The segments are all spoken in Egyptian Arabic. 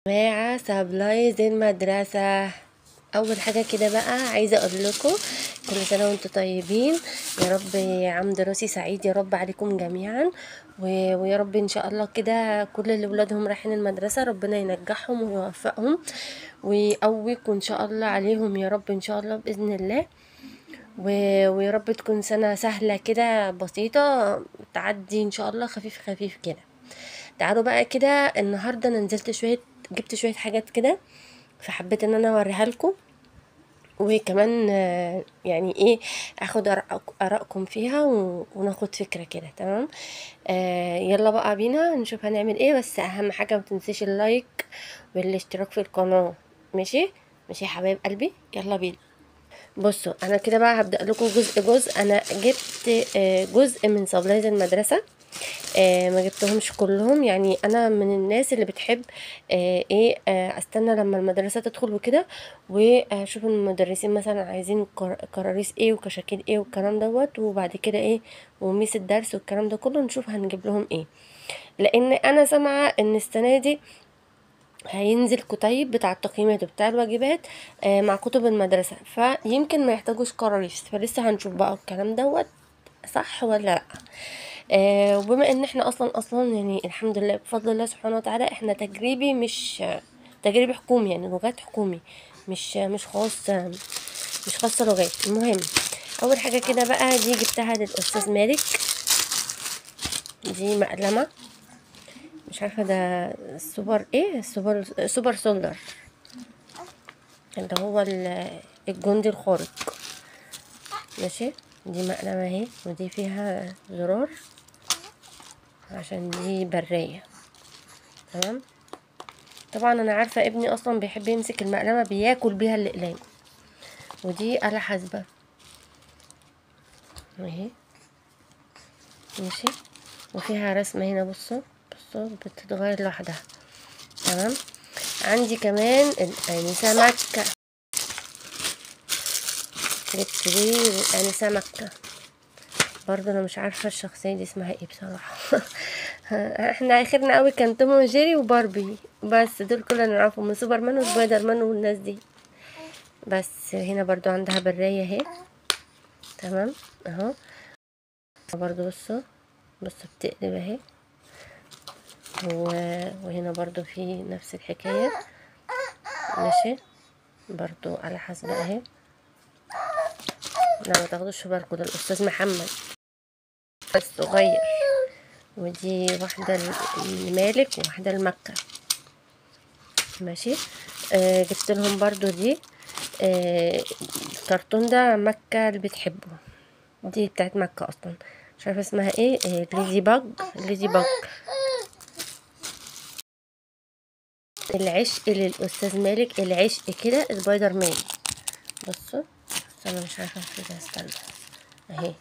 جماعة supplies المدرسة. اول حاجة كده بقى عايزة اقول لكم كل سنة وانتم طيبين يا رب، عام دراسي سعيد يا رب عليكم جميعا، ويا رب ان شاء الله كده كل اللي ولادهم رايحين المدرسة ربنا ينجحهم ويوفقهم ويقويكم ان شاء الله عليهم يا رب، ان شاء الله باذن الله. ويا رب تكون سنة سهلة كده بسيطة تعدي ان شاء الله خفيف خفيف كده. تعالوا بقى كده النهارده انا نزلت شوية، جبت شوية حاجات كده فحبيت ان انا اوريها لكم، وكمان يعني ايه اخد ارائكم فيها وناخد فكرة كده. تمام، يلا بقى بينا نشوف هنعمل ايه. بس اهم حاجة ما تنسيش ال like والاشتراك في القناة. ماشي ماشي يا حبايب قلبي، يلا بينا. بصوا انا كده بقى هبدا لكم جزء جزء. انا جبت جزء من supplies المدرسة، ما جبتهمش كلهم. يعني انا من الناس اللي بتحب ايه استنى لما المدرسة تدخل وكده، واشوف المدرسين مثلا عايزين كراريس ايه وكشاكيل ايه والكلام دوت، وبعد كده ايه وميس الدرس والكلام ده كله، نشوف هنجيب لهم ايه. لان انا سامعه ان السنة دي هينزل كتيب بتاع التقييمات وبتاع الواجبات مع كتب المدرسة، فيمكن ما يحتاجوش كراريس، فلسه هنشوف بقى الكلام دوت صح ولا لا. وبما ان احنا اصلا يعني الحمد لله بفضل الله سبحانه وتعالى احنا تجريبي، مش تجريبي حكومي، يعني لغات حكومي، مش خاص، مش خاصة لغات. المهم اول حاجة كده بقى دي جبتها للاستاذ مالك، دي مقلمه، مش عارفه ده سوبر ايه، super soldier اللي هو الجندي الخارق. ماشي، دي مقلمه اهي، ودي فيها زرار عشان دي برية. تمام، طبعا انا عارفه ابني اصلا بيحب يمسك المقلمه بياكل بيها الاقلام. ودي آلة حاسبه اهي، ماشي، وفيها رسمه هنا، بصوا بصوا بتتغير لوحدها. تمام، عندي كمان الانسة مكة، جبت دي الانسة مكة برضه، انا مش عارفه الشخصية دي اسمها ايه بصراحة. احنا اخرنا قوي كان توم وجيري وباربي، بس دول كلنا نعرفهم، من سوبرمان وسبايدر مان والناس دي. بس هنا برضو عندها برايه اهي. تمام اهو برضو، بصوا بصوا بتقلب اهي، وهنا برضو في نفس الحكاية. ماشي، برضو على حسب اهي. لا ما تاخدوش في بالكم، ده الاستاذ محمد الصغير. ودي واحدة لمالك وواحدة لمكة. ماشي، جبت لهم برضو دي الكرتون ده مكة اللي بتحبه، دي بتاعت مكة اصلا، مش عارفه اسمها ايه، Ladybug، Ladybug. العشق للاستاذ مالك، العشق كده سبايدر مان. بصوا انا مش عارفه كده، استنى اهي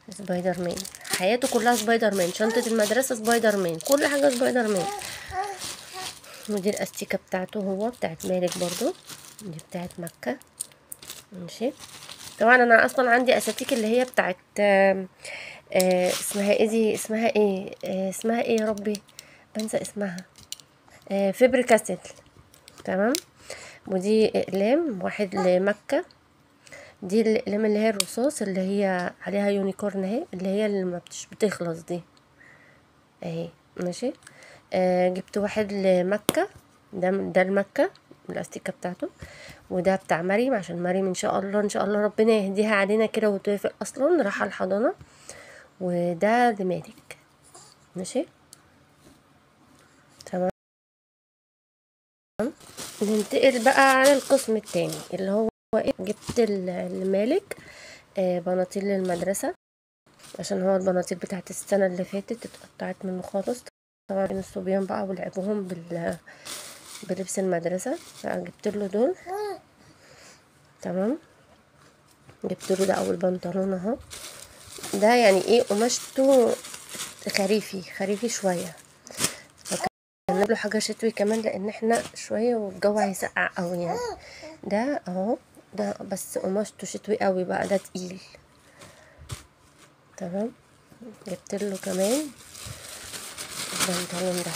سبايدر مان، حياته كلها سبايدر مان، شنطه المدرسة سبايدر مان، كل حاجة سبايدر مان. ودي الاستيكه بتاعته هو، بتاعت مالك برضو، دي بتاعت مكة. ماشي، طبعا انا اصلا عندي اساتيك اللي هي بتاعت اسمها ايه دي، اسمها ايه، اسمها ايه يا ربي بنسى اسمها، Faber Castell. تمام، ودي اقلام، واحد لمكة، دي الاقلام اللي هي الرصاص اللي هي عليها unicorn اهي، اللي هي اللي ما بتخلص دي اهي. ماشي، جبت واحد لمكة، ده لمكة الاستيكه بتاعته، وده بتاع مريم عشان مريم ان شاء الله ان شاء الله ربنا يهديها علينا كده وتوافق، اصلا راح الحضانة. وده لمالك. ماشي تمام، ننتقل بقى على القسم التاني اللي هو ايه. جبت لمالك بناطيل للمدرسة، عشان هو البناطيل بتاعت السنة اللي فاتت اتقطعت منه خالص، طبعا الصبيان بقى ولعبهم بلبس المدرسة، فجبت له دول. تمام، جبت له ده اول بنطلون اهو، ده يعني ايه قماشته خريفي خريفي شوية، فكان له حاجة شتوي كمان لان احنا شوية والجو هيسقع قوي يعني. ده اهو، ده بس قماشته شتوي قوي بقى، ده تقيل. تمام، جبت له كمان البنطلون ده.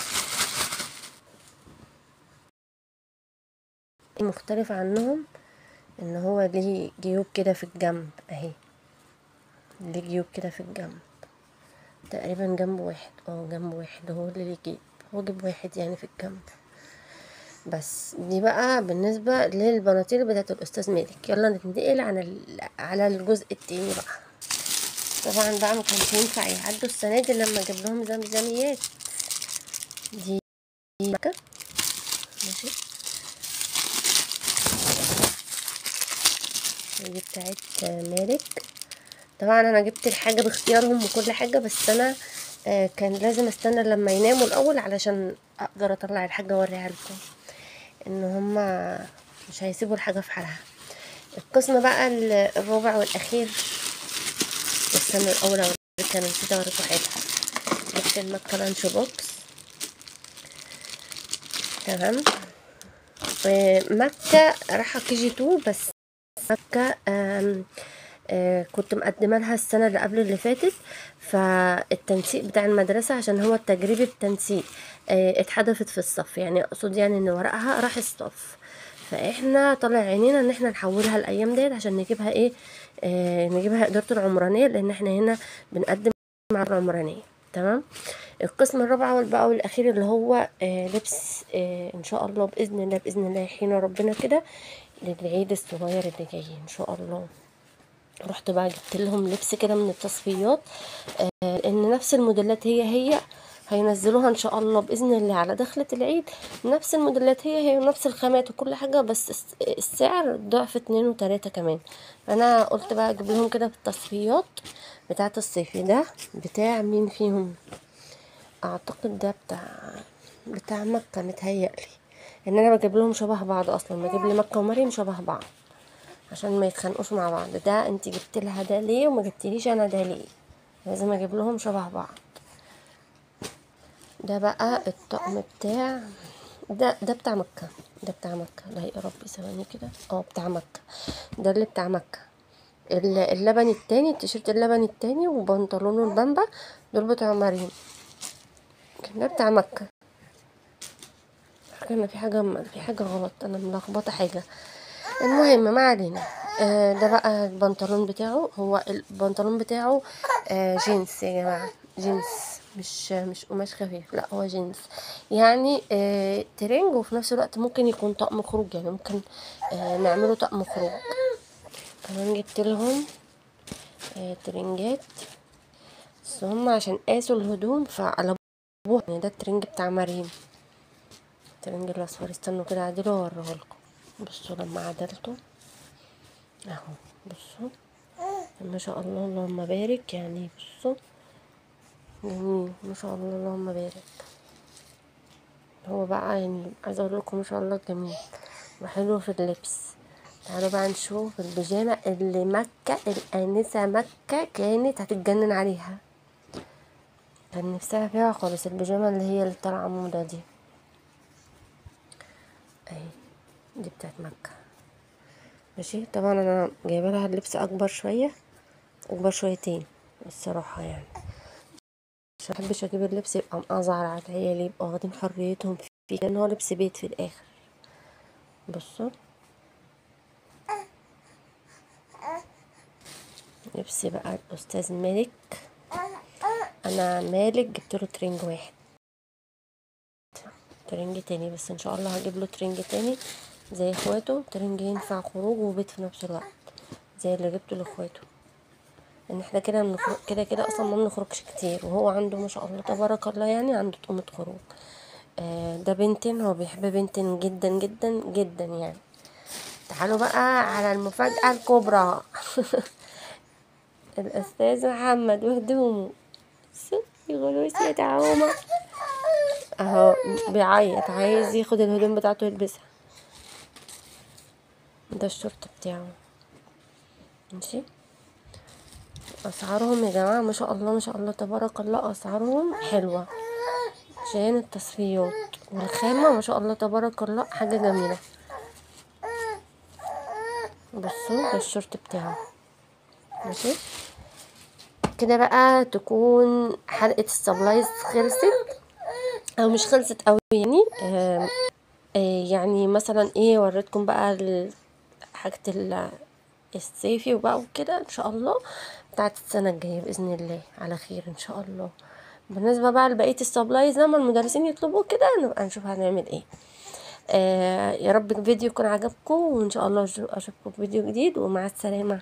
مختلف عنهم ان هو ليه جيوب كده في الجنب اهي، ليه جيوب كده في الجنب، تقريبا جنب واحد، جنب واحد هو اللي ليه جيب، هو جيب واحد يعني في الجنب بس. دي بقى بالنسبة للبناطيل بتاعت الاستاذ مالك. يلا ننتقل على الجزء التاني بقى. طبعا بقى ما كانش ينفع يعدوا السنة دي لما اجيب لهم زمزميات. دي مكة ماشي، دي بتاعت مالك. طبعا انا جبت الحاجة باختيارهم وكل حاجة، بس انا كان لازم استنى لما يناموا الاول علشان اقدر اطلع الحاجة واوريها لكم، ان هما مش هيسيبوا الحاجة في حالها. القسم بقى الرابع والاخير، استنى الاول اوريكم، انا نسيت اوريكم حاجة. جبت المكة lunch box، تمام. مكة رايحة KG 2، بس مكة كنت مقدمه لها السنة اللي قبل اللي فاتت، فالتنسيق بتاع المدرسة عشان هو التجريبي التنسيق اتحدفت في الصف، يعني اقصد يعني ان ورقها راح الصف، فاحنا طلع عينينا ان احنا نحولها الايام ديت عشان نجيبها ايه، نجيبها ادارة العمرانية، لان احنا هنا بنقدم مع العمرانية، تمام. القسم الرابع والبقى والاخير اللي هو لبس، ان شاء الله باذن الله باذن الله يحيينا ربنا كده للعيد الصغير اللي جاي ان شاء الله. رحت بقى جبت لهم لبس كده من التصفيات، ان نفس الموديلات هي هي هينزلوها ان شاء الله باذن الله على دخلة العيد، نفس الموديلات هي هي ونفس الخامات وكل حاجة، بس السعر ضعف 2 و3 كمان. فانا قلت بقى اجيب لهم كده بالتصفيات بتاعه الصيفي. ده بتاع مين فيهم؟ اعتقد ده بتاع مكة، متهيألي ان انا بجيب لهم شبه بعض اصلا، بجيب لي مكة ومريم شبه بعض عشان ما يتخانقوش مع بعض. ده انت جبت لها ده ليه وما جبتليش انا ده ليه؟ لازم اجيب لهم شبه بعض. ده بقى الطقم بتاع ده بتاع مكة، ده بتاع مكة، لا يا ربي ثواني كده، بتاع مكة، ده اللي بتاع مكة. اللبن التاني، التيشيرت اللبن التاني وبنطلونه البامبا، دول بتوع مريم. ده بتاع مكة. كان في حاجة غلط، انا ملخبطة حاجة، المهم ما علينا. ده بقى البنطلون بتاعه، هو البنطلون بتاعه جينز يا جماعة، جينز مش قماش خفيف، لا هو جينز يعني ترنج، وفي نفس الوقت ممكن يكون طقم خروج، يعني ممكن نعمله طقم خروج. كمان جبت لهم ترنجات، بس هم عشان قاسوا الهدوم فقلبوها. يعني ده الترنج بتاع مريم، الترنج الاصفر. استنوا كده اعدله واوريه لكم. بصوا لما عدلته اهو، بصوا ما شاء الله اللهم بارك، يعني بصوا جميل ما شاء الله اللهم بارك. هو بقى يعني عايزه اقول لكم ما شاء الله جميل وحلو في اللبس. تعالوا بقى نشوف البيجامه اللي مكة الانسة مكة كانت هتتجنن عليها، كان نفسها فيها خالص، البيجامه اللي هي اللي طالعه موضة دي اهي، دي بتاعت مكة ماشي. طبعا انا جايبه لها اللبس اكبر شوية، اكبر شويتين الصراحة، يعني مش بحبش اجيب اللبس يبقى مقزعر على العيال، يبقوا واخدين حريتهم فيه، لان هو لبس بيت في الاخر. بصوا لبس بقى الاستاذ مالك. انا مالك جبت له ترنج واحد، ترنج تاني، بس ان شاء الله هجيب له ترنج تاني زي اخواته، ترنج ينفع خروج وبيت في نفس الوقت زي اللي جبته لاخواته. ان احنا كده بنخرج كده كده اصلا ما بنخرجش كتير، وهو عنده ما شاء الله تبارك الله يعني عنده طقمة خروج. ده بنتين، هو بيحب بنتين جدا جدا جدا يعني. تعالوا بقى على المفاجأة الكبرى. الاستاذ محمد وهدومه، غلوس يا تعومة اهو بيعيط عايز ياخد الهدوم بتاعته يلبسها. ده الشورت بتاعه ماشي. اسعارهم يا جماعة ما شاء الله ما شاء الله تبارك الله، اسعارهم حلوة عشان التصفيات والخامه ما شاء الله تبارك الله، حاجة جميلة. بصوا ده الشورت بتاعه ماشي. كده بقى تكون حلقة ال supplies خلصت، او مش خلصت قوي يعني. يعني مثلا ايه وريتكم بقى حاجة الصيفي وبقى وكده، ان شاء الله بتاعت السنة الجاية باذن الله على خير ان شاء الله. بالنسبة بقى لبقية ال supplies لما المدرسين يطلبوه كده نبقى نشوف هنعمل ايه. يا رب الفيديو يكون عجبكم، وان شاء الله اشوفكم في فيديو جديد، ومع السلامة.